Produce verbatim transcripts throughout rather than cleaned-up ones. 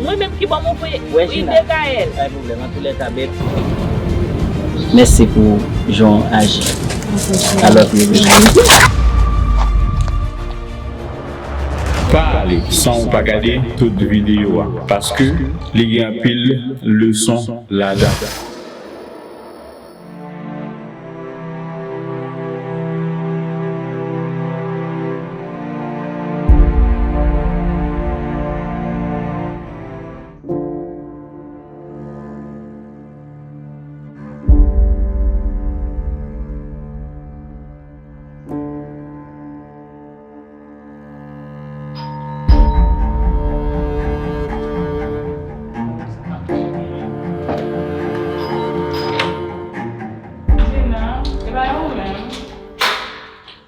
Mwen menm ki bò m voye ide Gaël. Pa gen pwoblèm, antoulèka, babe. Mèsi pou jan w aji. Alò, pa ale san w pa gade tout videyo a, paske li gen anpil leson ladan.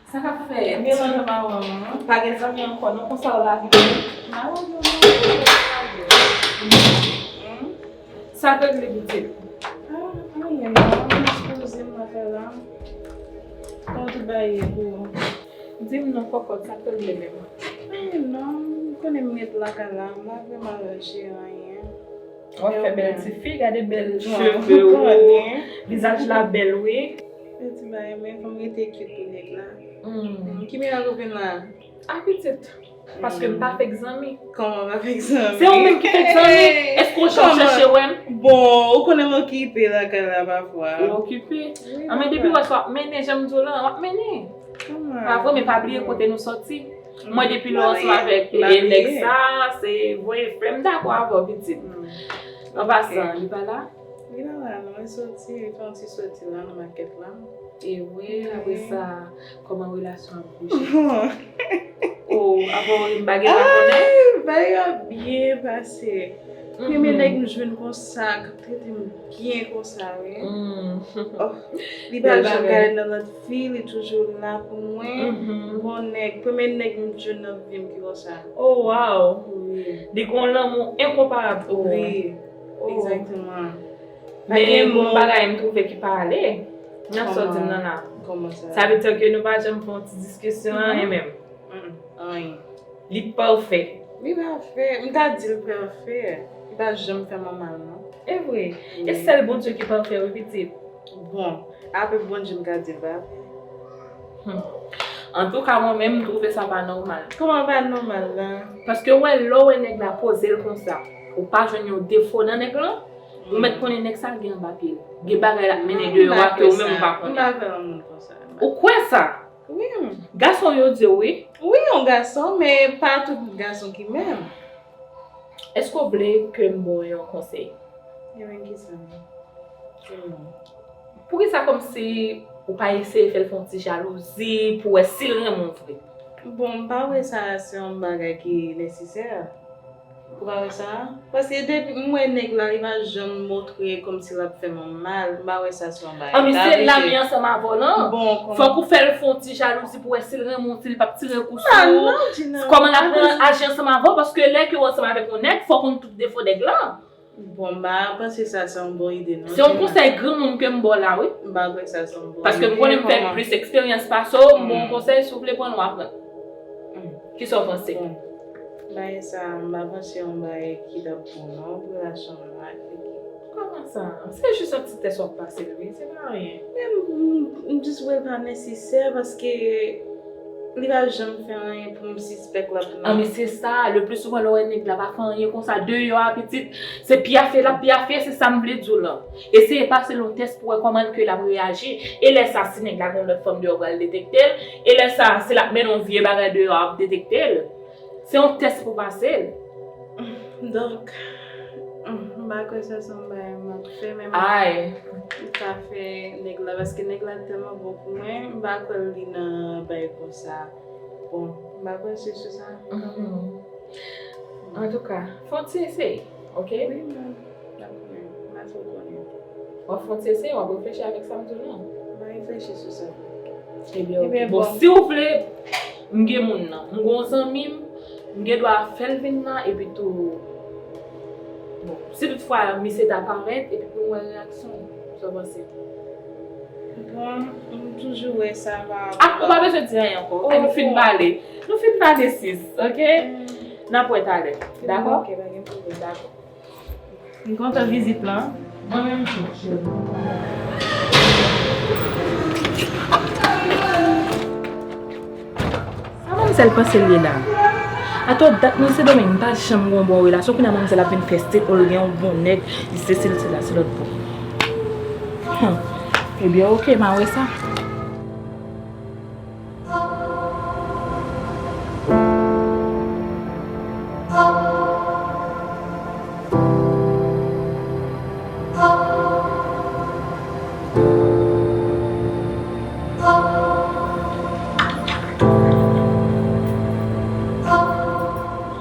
Sa k ap fèt? M gen lontan pa wè w, non. Pa gen zanmi ankò, non, konsa w lage. M pa wè w, non, non, non. Sa k regle pitit? Ah, anyen non, m ap poze m lakay la. Kòman tout bagay ye pou ou? Di m non, kòkòt, sa k regle menm? Anyen non, ou konnen m ret lakay la, m pa vrèman al jere anyen. W ap fè bèl ti fi, gade bèl cheve w, vizaj la bèl wi. Yo di bagay, men fò m rete cute pou nèg la. Ki mirak ou vin la? A pitit. Paske m pa fèk zanmi. Kòman pa fèk zanmi? Se ou menm ki fèk zanmi. Èske w janm chèche wè m? Bon, ou konnen m okipe lakay la pafwa. Ou okipe? Anben depi w wè sa w ap mennen, jan m di w lan, w ap mennen. Pa vre, men pa bliye kote nou sòti. Mwen depi lè w ansanm avèk nèg sa, se voye flè. M dakò avè w pitit. An pasan, li pa la? Li pa la non, li soti, li fè yon ti soti la nan makèt la. E wi, apre sa, kòman relasyon ap bouje? Bon. O, apre w ri m pa gen pa konnen? Ay, bagay yo ap byen pase. Premye nèg m jwenn konsa, k ap trete m byen konsa, wi. Oh, li pa janm gade nan lòt fi, li toujou la pou mwen. Bon nèg, premye nèg m jwenn nan vi m ki konsa. Oh, wow! Wi. Li gen yon lanmou enkonparab pou mwen. Wi. Egzakteman. Men gen yon bagay m twouve ki pa ale nan sa w di m nan la. Kòman sa? Sa vle di ke nou pa janm fè yon ti diskisyon, anyen menm. Anyen. Li pafè. Li pafè. M ka di l pafè. Li pa janm fè m anmal, non. E vre. E sèl Bondye ki pafè, wi, pitit. Bon, apre Bondye, m ka di l pafè. Antouka, mwen menm, m twouve sa pa nòmal. Kòman pa nòmal la? Paske w wè, lè w wè nèg la poze l konsa, ou pa jwenn yon defo nan nèg lan, ou mèt konnen nèg sa gen anba pye l. Gen bagay l ap mennen deyò a ke ou menm ou pa konnen. M pa kwè nan moun konsa. Ou kwè sa? Wi. Gason yo di w wi. Wi, yon gason, men pa tout gason ki menm. Èske w vle ke m ba w yon konsèy? Ebyen, kisa? Poukisa kòmsi ou pa eseye fè l fè yon ti jalouzi pou wè si l renmen w vre? Bon, m pa wè sa se yon bagay ki nesesè. Ou pa wè sa? Paske depi m wè nèg la, li pa janm montre kòmsi l ap fè m anmal. M pa wè sa se yon bagay. Anben, se la m ye ansanm avè w lan. Bon, kòman? Fòk ou fè l fè yon ti jalouzi pou wè si l renmen w, si l p ap tire kou sou ou. Kòman l ap aji ansanm avè w? Paske lè ke w ansanm avèk yon nèg, fòk ou konn tout defo nèg lan. Bon, m pa panse sa se yon bon ide, non. Se yon konsèy granmoun ke m ba w la, wi. M pa kwè sa se yon bon ide. Paske m konnen m fè plis eksperyans pase w, m ba w yon konsèy, si w vle pran l, w a pran l. Kisa w panse? Bon, bagay sa, m pa panse yon bagay ki t ap bon, non, pou relasyon m nan ak Vicky. Kòman sa? Se jis yon ti tès w ap pase l, wi, se pa anyen. Men m, m, m jis wè l pa nesesè, paske li pa janm fè anyen pou m sispèk l ap nan. Anben, se sa, le pli souvan lè w wè nèg la pa fè anyen konsa deyò a, pitit, se pyafe l ap pyafe, se sa m vle di w lan. Eseye pase l yon tès pou wè kòman ke l ap reyaji. E lè sa, si nèg la gen yon lòt fanm deyò, pral detekte l. E lè sa, si l ap mennen yon vye bagay deyò, ap detekte l. Se yon tès pou pase l. Donk, m pa kwè sa se yon bagay m ap fè, men m ka fè nèg la, paske nèg la tèlman bon pou mwen, m pa kwè li nan bagay konsa. Bon, m pa panse sou sa kanmenm. Antouka, fè yon ti eseye, oke? Wi, m ap konnen, m ap tou konnen. W ap fè yon ti eseye, w ap reflechi avèk sa m di w lan. M ap reflechi sou sa. Ebyen, oke. Bon, si w vle, m gen moun nan. M gen yon zanmi m, m gen dwa fè l vin nan, epi tou, bon, si toutfwa misye ta parèt, epi pou n wè reyaksyon w, sa w panse? Bon, m toujou wè sa pa rapò. Ou pa bezwen di anyen ankò. Oke, nou fin pale. Nou fin pale, sis, oke? N ap wè talè. Dakò? Ok, pa gen pwoblèm. Dakò. M kontan vizit lan. Mwen menm tou. Sa manmzèl panse l ye la? Atò dat mwen Sendomeng, m pa janm gen yon bon relasyon. Kounye a manmzèl ap vin fè stil, oh, l gen yon bon nèg, li sesi, l sela, se lòt bò. Hum. Ebyen, ok, m a wè sa.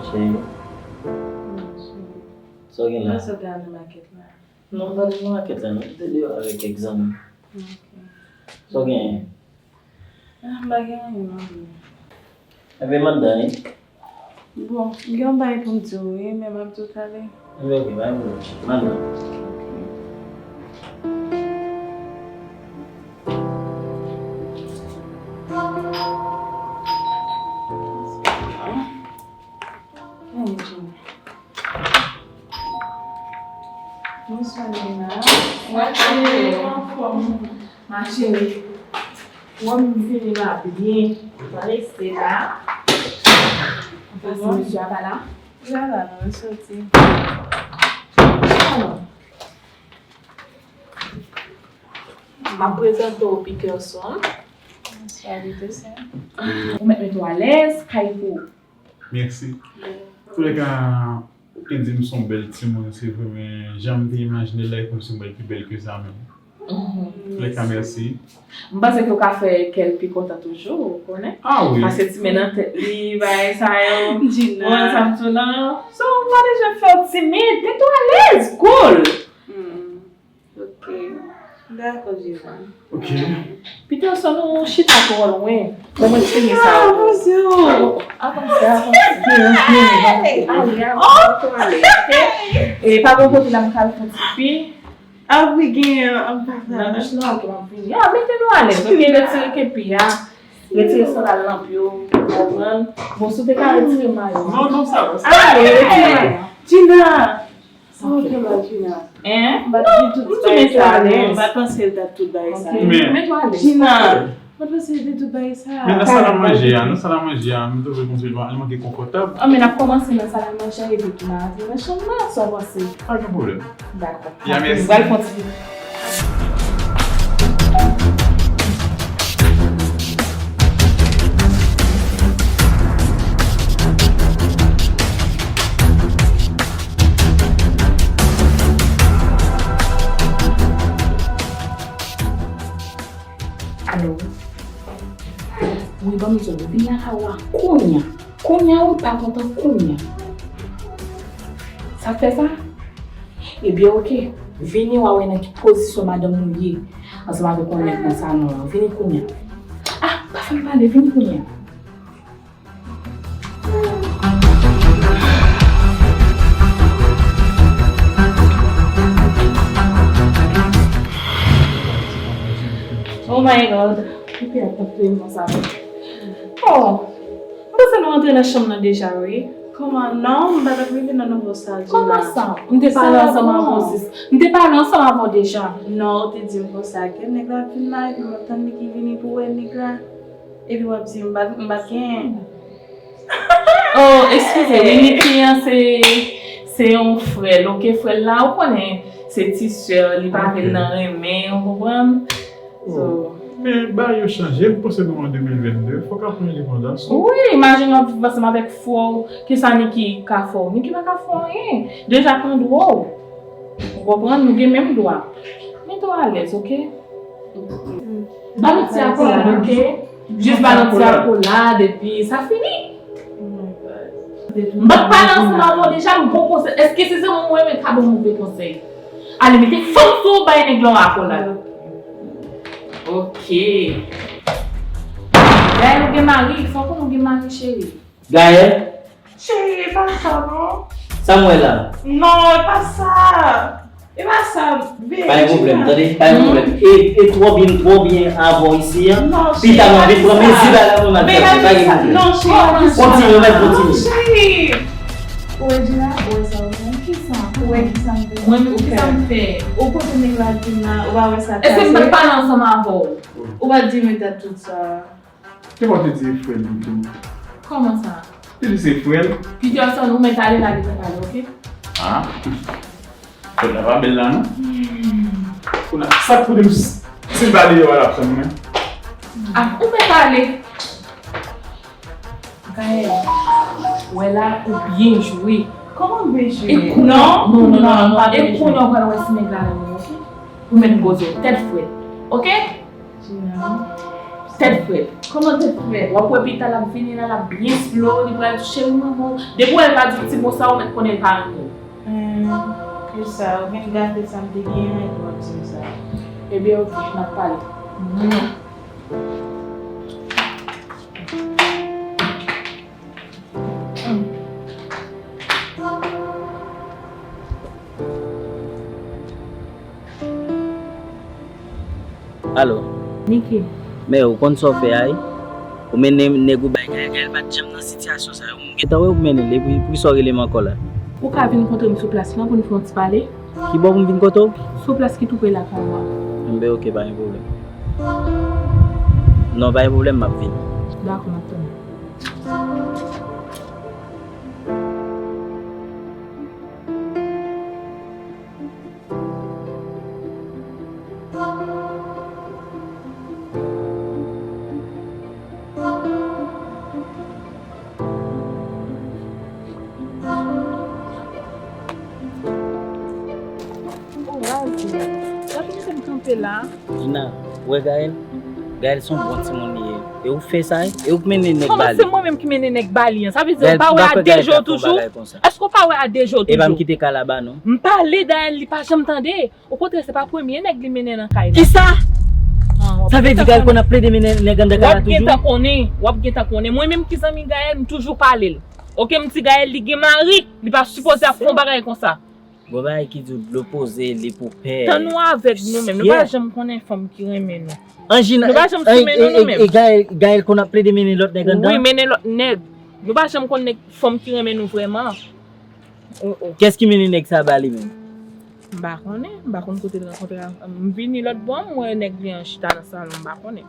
Cheri. Sa w gen la? Mwen sot ale makèt la. Non, m pa t nan makèt la, non. M te deyò avèk kèk zanmi. Ok. Sa w genyen? Ah, m pa gen anyen non. Enben m anndan wi. Bon, m gen yon bagay pou m di w wi, men m ap di w talè. Enben ok, pa gen pwoblèm. M anndan. Ok. Hey, Jimmy. Bonswa, Nina. Mwen anfòm. Ma chérie. Wè m vini la byen. Mwen rete la. Pase mesye a pa la? Li pa la non, li soti. Alò. M ap prezante w Peterson. Bonswa, Peterson. Ou mèt mete w alèz, kay pou ou. Mèsi. Antoulèka, ou te di m se yon bèl timoun, se vre, men jan m te imajine l la, e kòmsi m wè l pi bèl ke sa menm. Antoulèka, mèsi. M panse ke w ka fè kè l pi kontan toujou, ou konnen. Ah wi. Pase ti men nan tèt li, bagay sa yo. Gina. Ou konn sa m di w lan. So, m pa bezwen fè w timid, mete w alèz, cool. Hmm. Ok. Dakò, Jina. Ok. Peterson, nou chita twò lwen. Bon, mwen fini sa. Ah, mon Dieu. Avanse, avanse. Ok, ok, ok. Ale, avanse, ale, ok? E pa gen kote la m ka al fè ti pi. Ah, wi, gen, an pa sa. Nan douch lan, ok, m ap vini. Ah, mete nou alèz, ok? Retire kepi a. Retire sandal nan pye w, konprann? Bon, si w te ka retire mayo a. Non, non, sa va. Ale, retire mayo a. Jina! Sa w fè la, Jina? Hein? M pa t di tout bagay sa, non. M pa t panse l t ap tout bagay sa. Ok. Men mete w alèz. Jina! M pa t panse l te tout bagay sa. Men nan sal a manje a, nan sal a manje a, m twouve kòmsi li manke konfòtab. Ah, men n ap kòmanse nan sal a manje a epi tou n a antre nan chanm nan, sa w panse? Pa gen pwoblèm. Dakò. Ya, mèsi. M pral kontinye. Alo? Wi, ban m di w, vin lakay ou a kounye a. Kounye a, wi, pa kontan kounye a. Sa k fè sa? Ebyen, oke. Vini, w a wè nan ki pozisyon madanm ou ye ansanm avèk yon nèg nan salon an. Vini kounye a. Ah, pa fè m pale, vini kounye a. Oh my God. Epi ap tap touye m konsa. Oh, m panse nou antre nan chanm nan deja, wi. Kòman? Non, m pa t ap rive nan nouvo sal Jina. Kòman sa? M te pale ansanm avè w, sis. M te pale ansanm avè w deja. Non, ou te di m konsa ke nèg la ap vin la, epi m ap tann li ki vini pou wè nèg la. Epi w ap di m pa t, m pa t genyen. Oh, eskize, wi, Niki an se, se yon frè l, oke, frè l la, ou konnen, se ti sè, li pa vle l nan renmen, ou konprann? So, men bagay yo chanje, m panse nou an de mil vennde, fòk aprann li konsa. Wi, imajine w ap viv ansanm avèk frè w, kisa Niki ka fè w? Niki pa ka fè w anyen. Deja pran dwa w. Ou konprann? Nou gen menm dwa. Mete w alèz, oke? Ba nou ti akolad, oke? Jis ba nou ti akolad, epi sa fini. M pa t pale ansanm avè w deja, m bon konsèy. Èske se sèlman mwen menm k ap ba w move konsèy? Ale, mete fanm sou ou, bay nèg la yon akolad. Oke. Gaël, ou gen mari, fò w konnen ou gen mari, cheri. Gaël? Cheri, e pa sa, non. Sa m wè la? Non, e pa sa. E pa sa, baby. Pa gen pwoblèm, tande? Pa gen pwoblèm. E, e twò byen, twò byen avè w isi a. Non, cheri, pita m ap vin pran mezi bagay mwen m al fè. Pa gen pwoblèm. Non, cheri, pa di sa. Kontinye, mwen kontinye. Non, cheri. Ou wè Gina, ou wè sa ou fè? Kisa? Ou wè kisa m fè? Mwen menm, kisa m fè? Ou kote nèg la vin la, ou pa wè sa. Èske m pa t pale ansanm avè w? Ou pa t di mwen dat tout sa. Te pa te di frè l li tou. Kòman sa? Li di se frè l. Peterson, ou mèt ale la, li pral pale, oke? Ah. Frè la pa bèl la, non? Kounye a, sa k pou di m si l pa deyò a, l ap tann mwen. Ah, ou mèt ale. Gaël, wè la, ou byen jwe. Kòman m byen jwe? Non, non, non, non, non. E kounye a, ou pral wè si nèg la renmen w, oke? Ou mèt poze w, tèt frèt, oke? Gina. Tèt frèt. Kòman tèt frèt? W ap wè pita l ap vini la, l ap byen slow, li pral touche w, manman. Depi w wè l pa di ti mo sa, ou mèt konnen l pa renmen w. Hmm, kisa, ou vin gate sa m te genyen, epi w ap di m sa. Ebyen, oke, n ap pale. Hmm. Alo. Niki. Men ou konn sa w fè a, wi. Ou mennen nèg ou bay Gaël, Gaël pa t janm nan sitiyasyon sa yo. M gentan wè ou mennen l, epi poukisa w rele m ankò la? Ou ka vin kontre m sou plas lan pou n fè yon ti pale? Ki bò pou m vin kote w? Sou plas ki tou pre lakay ou a. Enben, oke, pa gen pwoblèm. Non, pa gen pwoblèm, m ap vini. Dakò, m ap tann ou. Oh, Razi. Gade kòman m kanpe la. Gina, ou wè Gaël? Gaël se yon bon timoun li ye. E ou k fè sa, e ou k mennen nèg ba li. Kòman se mwen menm ki mennen nèg ba li an? Sa vle di ou pa wè a de je w toujou? Èske ou pa wè a de je w toujou? E pa m kite kay la ba nou. M pale Gaël, li pa janm tande. Okontrè, se pa premye nèg li mennen nan kay la. Kisa? Sa vle di Gaël konn ap plede mennen nèg anndan kay la toujou? W ap gentan konnen, w ap gentan konnen. Mwen menm ki zanmi Gaël, m toujou pale l. Oke, m di Gaël li gen mari, li pa sipoze ap fè yon bagay konsa. Gon bagay ki di w dlo poze, li pou pè. Tann nou avèg nou menm. Nou pa janm konnen fanm ki renmen nou. Anjina, nou pa janm sou men nou, nou menm. E Gaël, Gaël konn ap plede mennen lòt nèg anndan? Wi, mennen lòt nèg. Nou pa janm konn nèg, fanm ki renmen nou vrèman. Oh, oh. Kiyès ki mennen nèg sa ba li menm? M pa konnen, m pa konn kote l rankontre a. M vini lòt bò, m wè nèg li an chita nan salon, m pa konnen.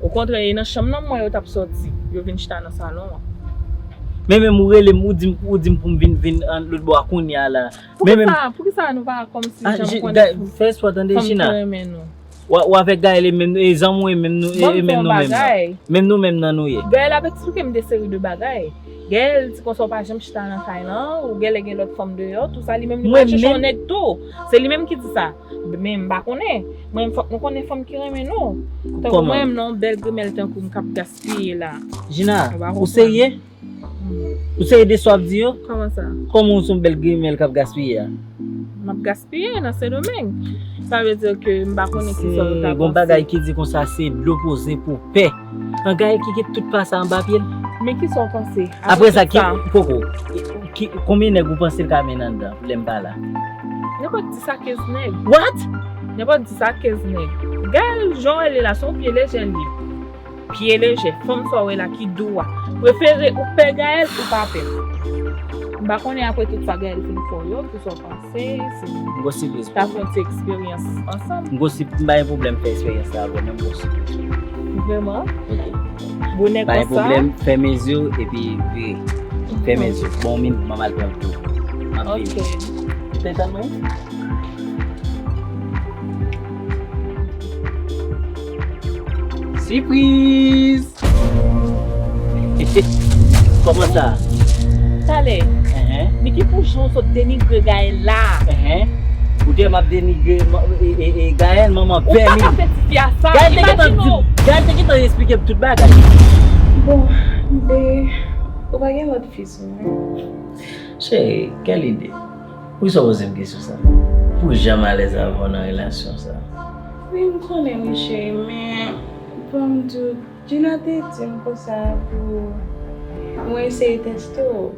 Okontrè, e nan chanm nan m wè yo t ap sòti. Yo vin chita nan salon an. Men menm ou rele m, ou di m, ou di m pou m vin, vin an lòt bò a kounye a la. Men menm. Poukisa, poukisa nou pa kòmsi janm konnen fanm ki renmen nou? Ou avèk Gaël e menm, e zanmi w e menm nou, e menm nou menm nan. Menm nou menm nan nou ye. Gaël ap eksplike m de seri de bagay. Gaël di konsa w pa janm chita nan kay lan, ou genlè gen lòt fanm deyò, tou sa, li menm li pral chèche yon nèg tou. Se li menm ki di sa. Men m pa konnen. Mwen menm fòk nou konnen fanm ki renmen nou. Tankou mwen menm nan yon bèl grimèl tankou m k ap gaspiye la. Gina, ou serye? Ou serye de sa w ap di yo? Kòman sa? Kòman w se yon bèl grimèl k ap gaspiye a? M ap gaspiye nan Sendomeng. Sa vle di ke m pa konnen kisa w ta panse. Gon bagay ki di konsa se dlo poze pou pè. An Gaël ki gen tout pa sa anba pye l. Men kisa w panse? Apre sa, ki, poko, ki, konbyen nèg ou panse l ka mennen anndan lè m pa la? Nenpòt dis a kenz nèg. What? Nenpòt dis a kenz nèg. Gaël, jan w wè l ye la, se yon pye lejè l ye. Pye lejè, fanm sa w wè la ki dou a. Prefere ou pè Gaël ou pa pè. M pa konnen apre tout sa Gaël fin fè w yo, kisa w panse, si w ta fè yon ti eksperyans ansanm. M gen yon sipriz, m pa gen pwoblèm fè eksperyans la avè w, men m gen yon sipriz. Vrèman? Ok. Bonè konsa? Pa gen pwoblèm, fèmen zye w epi vire. Fèmen zye w. Bon, min, m al pran l pou ou. M ap vini. Ok. Ou te tann mwen? Sipriz! Kòman sa? Talè. Enhen. Niki, pou jan w sot denigre Gaël la. Enhen. Ou te wè m ap denigre man-, e, e, e, Gaël, manman vèmin. Ou pa ka fè ti fi a sa. Gaël te gentan di, Gaël te gentan eksplike m tout bagay. Bon, e, ou pa gen lòt fi sou mwen? Cheri, kèl ide? Poukisa w poze m kesyon sa? Pou janm alèz avè w nan relasyon sa? Wi, m konnen wi, cheri, men, ban m di w, Gina te di m konsa pou mwen eseye teste w.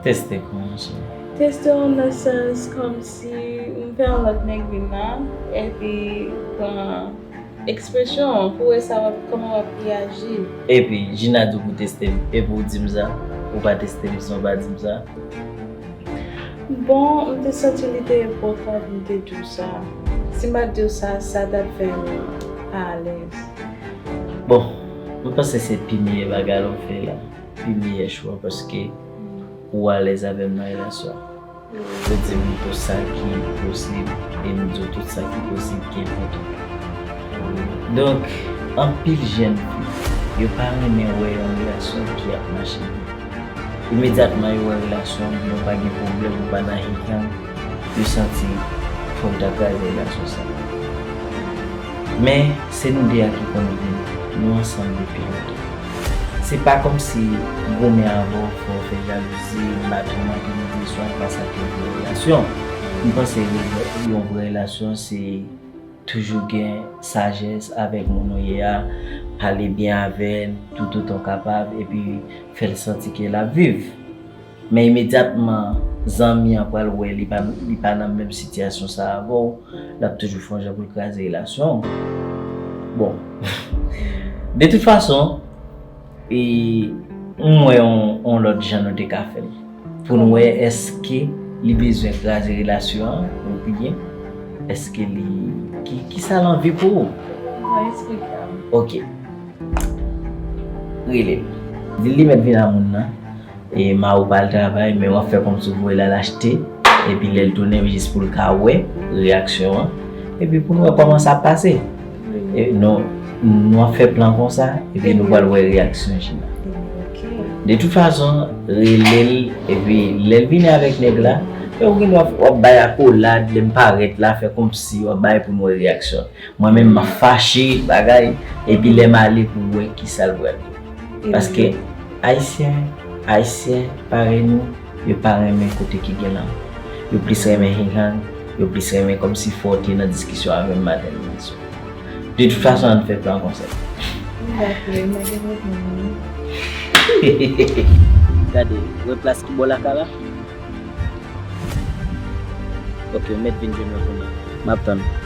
Teste kòman, cheri? Teste w nan sans kòmsi m fè yon lòt nèg vin la, epi pran ekspresyon an pou wè sa w ap, kòman w ap reyaji. Epi, Gina di w pou teste m, epi w di m sa? Ou pa teste m san w pa di m sa? Bon, m te santi li te enpòtan pou m te di w sa. Si m pa t di w sa, sa t ap fè m pa alèz. Bon, mwen panse se pi meyè bagay la w fè la. Pi meyè chwa paske ou alèz avè m nan relasyon an. Ou di m tout sa ki posib e m di w tout sa ki posib ki enpòtan. Donk, anpil jèn fi, yo pa renmen wè yon relasyon ki ap mache byen. Imedyatman yo wè relasyon an byen, ou pa gen pwoblèm, ou pa nan hikan, yo santi fò yo ta kraze relasyon sa. Men, se nou de a ki konn vin, nou ansanm depi lontan. Se pa kòmsi goumen avè w fè w fè jalouzi, bat ou nan piblik, swa pase ak yon vre relasyon. M panse yon vre relasyon se toujou gen sajès avèk moun ou ye a, pale byen avè l toutotan w kapab, epi fè l santi ke l ap viv. Men imedyatman zanmi an pral wè li pa, li pa nan menm sitiyasyon sa avè w, l ap toujou fè yon jan pou l kraze relasyon w. Bon, de tout fason, e, m wè yon, yon lòt jan nou te ka fè l. Pou n wè èske li bezwen kraze relasyon an, oubyen èske li, ki, ki sa l anvi pou ou? Mwen eksplike a. Ok. Rele l. Di l li mèt vin a moun nan. E mari w pa al travay, men w ap fè kòmsi w voye l al achte. Epi lè l tounen, jis pou l ka wè reyaksyon an. Epi pou n wè kòman sa ap pase. E nou, nou ap fè plan konsa, epi nou pral wè reyaksyon Gina. De tout fason, rele l, epi lè l vini avèk nèg la, e ou gen dwa w ap bay akolad, lè m parèt la, fè kòmsi w ap bay pou n wè reyaksyon. Mwen menm, m ap fache, bagay, epi lè m ale pou wè kisa l pral di. Paske Ayisyen, Ayisyen parèy nou, yo pa renmen kote ki gen lanmou. Yo plis renmen highang, yo plis renmen kòmsi fò w te nan diskisyon avè m maten nan swa. De tout fason, ann fè plan konsa. M dakò, m pa gen pwoblèm, non. Gade, wè plas ki bò lakay la? Ok, ou mèt vin jwenn mwen kounye a. M ap tann ou.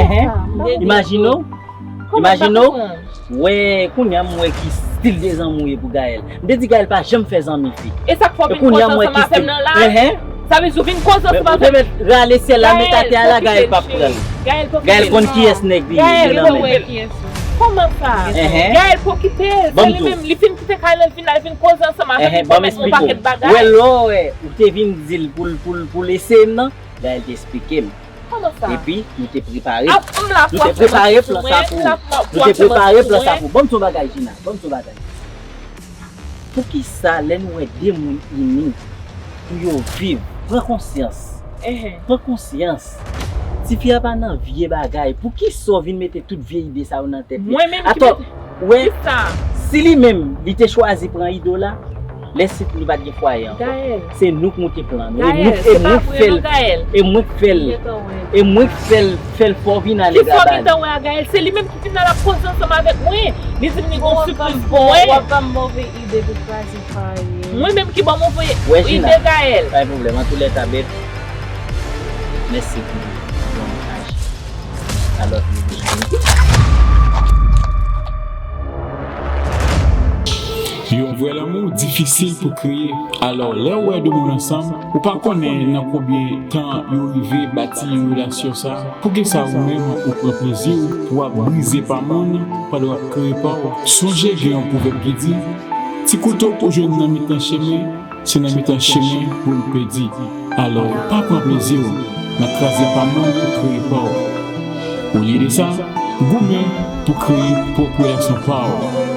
Enhen. Imajine w. Imajine w. Wè, kounye a m wè ki stil de zanmi w ye pou Gaël. M te di Gaël pa janm fè zanmi fi. E sa k fè w vin koze ansanm avè m nan la? Enhen. Sa vle di w vin koze ansanm avè m? Ou te mèt rale syèl la, met atè a la, Gaël p ap pran l. Gaël konn kiyès nèg li ye nan men l. Kòman sa? Enhen. Gaël pokipe l, se li menm, li fin kite kay la, li vin la, li vin koze ansanm avè m, li pwomèt mwen yon pakèt bagay. Wè, lè w wè, ou te vin di l pou l, pou l, pou l eseye m nan, Gaël te esplike m. Kòman sa? Epi, nou te prepare. Nou te prepare plan sa pou ou. Nou te prepare plan sa pou ou. Ban m di w yon bagay, Gina. Ban m di w yon bagay. Poukisa lè nou wè de moun ini pou yo viv, pran konsyans. Pran konsyans. Tifi a pa nan vye bagay. Poukisa w vin mete tout vye ide sa yo nan tèt li? Atò, wè, si li menm, li te chwazi pran Ido la, lè si li pa t gen fwaye ankò. Se nou k moute plan nou. E nou, e mwen k fè l. E mwen k fè l. E mwen k fè l, fè l fè w vin ale Gaël. Kisa w gentan wè a Gaël? Se li menm ki vin la, l ap koze ansanm avèk mwen. Li di m li gon sipriz pou mwen. W ap ban m move ide pou kraze kay. Mwen menm ki ban m move ide Gaël. Pa gen pwoblèm, antoulèka, babe. Mèsi pou bon mesaj. Alò, yon vrè lanmou difisil pou kreye. Alò, lè w wè de moun ansanm, ou pa konnen nan konbyen tan yo rive bati relasyon sa a. Poukisa ou menm ou pran plezi w pou w ap brize pa moun pandan w ap kreye pa w? Sonje gen yon pwovèb ki di, ti kouto ou jwenn nan mitan chemen, se nan mitan chemen pou l pèdi. Alò, pa pran plezi w nan kraze pa moun pou kreye pa w. Olye de sa, goumen pou kreye pwòp relasyon pa w.